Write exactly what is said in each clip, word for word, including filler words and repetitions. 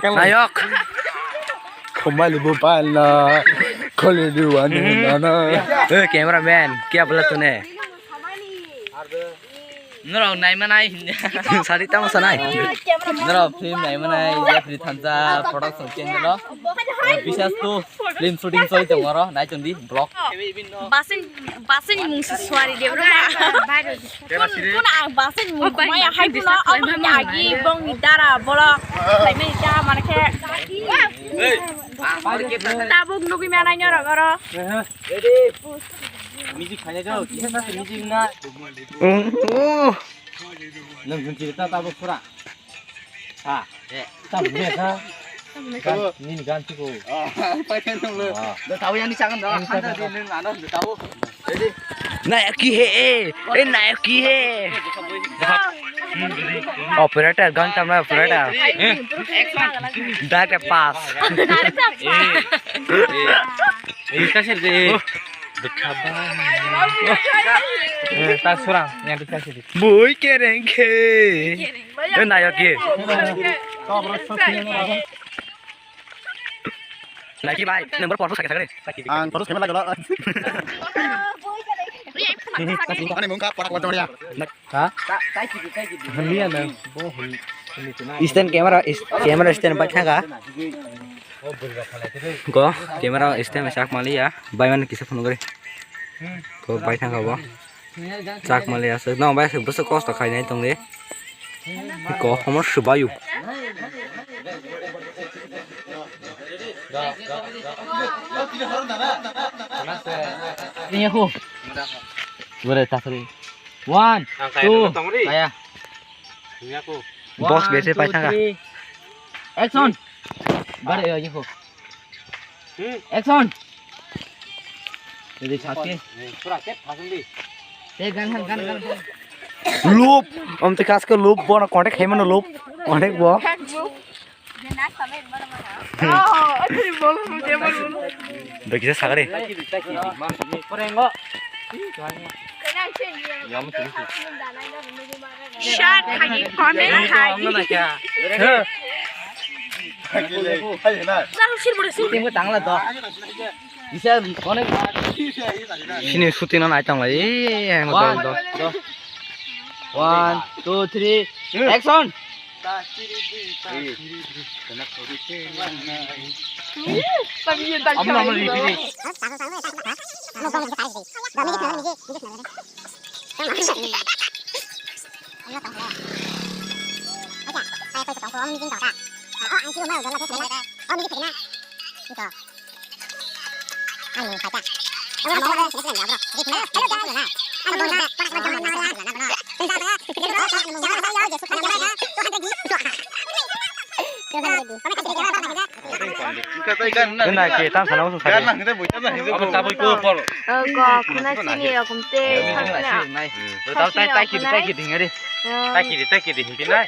Nayok. Khumali bupal na, kholi duwa na na. Eh, cameraman, kya bola tune? Norok nai manai. Sari tamo sanai. Norok film nai manai, Jeffrey Thansa production channel o. Bisas tu film shooting soi tong oro, nai tong di vlog. Basing, basing mung si suari de bro. Kun, kun ang basing mung maya hai puno, ang agi bong ni dara bolo. Lai mani ta mana khe. Tabuk nugui manai norok oro. Music khaina jao, kisa sa music na. Oh. Nang jun chiri ta tabuk sura. Ha. Eh. Tabuk ne sa. Gan, nini gan chiko. Ah, pakai nang lo. Ah. Do tahu yang ni sangan do. Yang ni sangan do. Handa di nang ano do tahu. Jadi. Nayaki he, eh. Eh, nayaki he. Operator, gan tamna operator. Dak pass. Eh. Eh, kasih deh. Bui kereng khe. Eh, nayok ye. Nayok ye bai, number four sakhe sakhe. Ang terus kemana kalau? Ani mungka para kau ya. Ha? Haliya na. Bo hali. Stand camera, is-, camera stand bai thanga. Go, camera stand sak maliya. Bai man kisa phone gari. Go bai thanga bo. Chak mali aswk, no bai aswk bwswk kosto khainai tongdi. Ko homo swbayu. Ini aku. Bore tasri. One, two, kaya. Boss bese pai thanga. Action. Bare yo, ini aku. Action. Jadi sakhe. Pura ke phasang di. Te gan han, gan, gan, gan. Loop, om te kaske loop, bono contact hai mano loop, contact bo. Oh, acha, bolo, bolo, bolo. Bai kisa sagare. Pore ngo. Shot khai, comment khai. He. Jang sir bore sir. Tingko tangla do. Bisa konek. Sini shooting na nai tangla. Eh, yang do do. One, two, three, action. Ena ke tam sana usung sari. Abo tabui ko pol. Ko khuna chini rokom te. Tau tai tai kiri tai kiri ding ari. Tai kiri tai kiri ding pinai.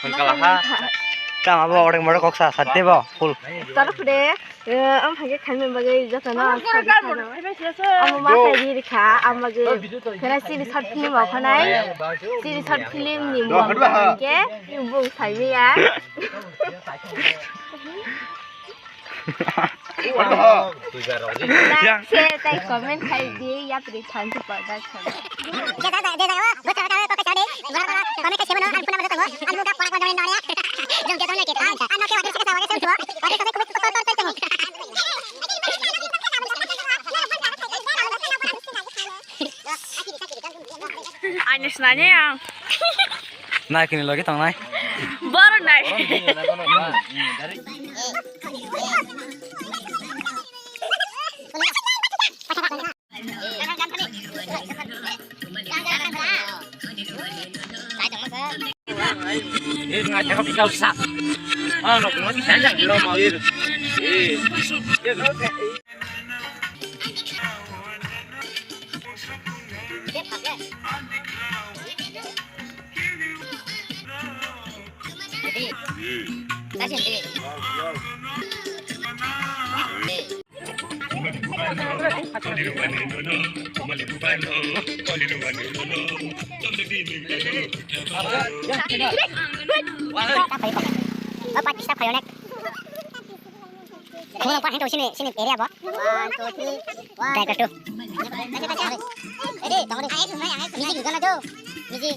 Kon kala ha. Tam abo orang moro kok sa sate bo full. Taruk de. Am phage khaimani bagwi jotono ang sadi sano. Amo ma sai ri kha, am bagwi khena chini short film o khanai. Chini short film ni mung hwnkhe bung saimaya. Share tai comment khai di, yapri thank you for that. Ani snanya yang. Nai kini lagi tong nai. Baru nai. Khulung pa hento sini, sini area bo. One, two, three. One, two, three. Ready? Tong ready. Music gana jo. Music.